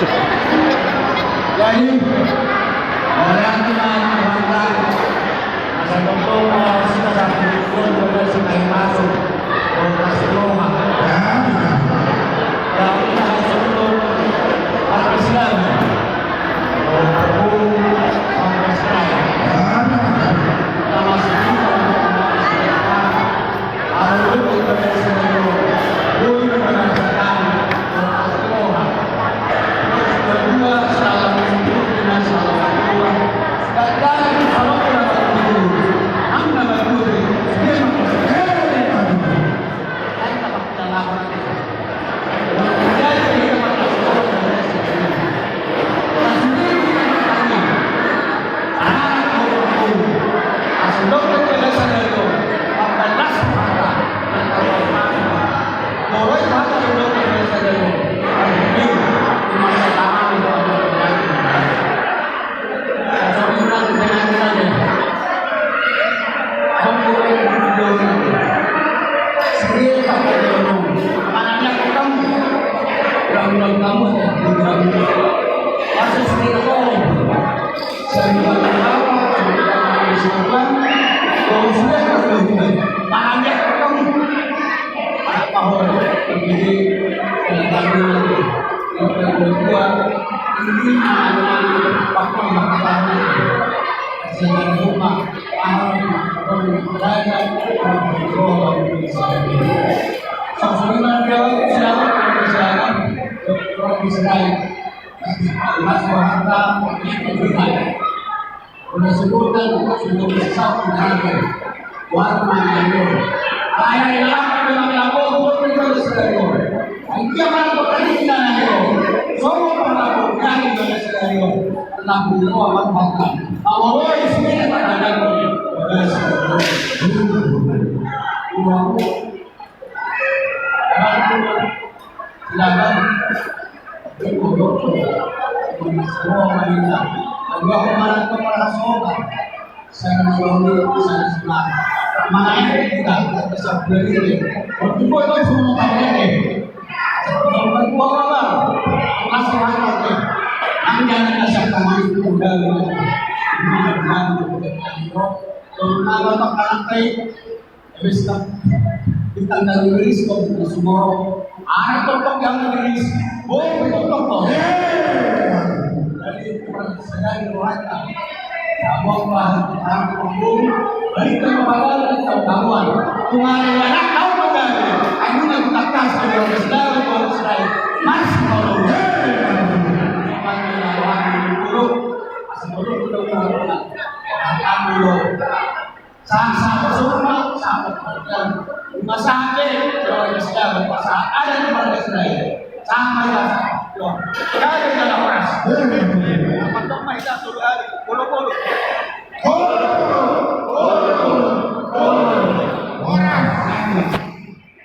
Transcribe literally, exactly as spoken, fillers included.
Jadi, mauliate ma di Tuhanta, asa tongtong ma sita sahat ni Tuhan, mauliate sita i masuk Polres Roma. Jadi, asa tongtong markes lagi. Polres Roma, markes lagi. Sama sita, Mas Rohanta, Mas Rohanta, Mas Rohanta, Mas Rohanta. Silakan. Allahumma laka Habis kan kita dari Risto ke semua. Ada totok yang dari Risto. Boy, totok kok. Jadi kurang sadari rohata. Kamu apa? Aku dari kepala dan kawan. Kemarin anak kau kembali. Aku nak tak kasih dari saudara, dari saudara. Mas, kalau Sasa, sasa, sasa, sasa, rumah sakit, keluarga sedang berpuasa, ada di keluarga sedang. Sama ya, sama. Jadi, jangan keras.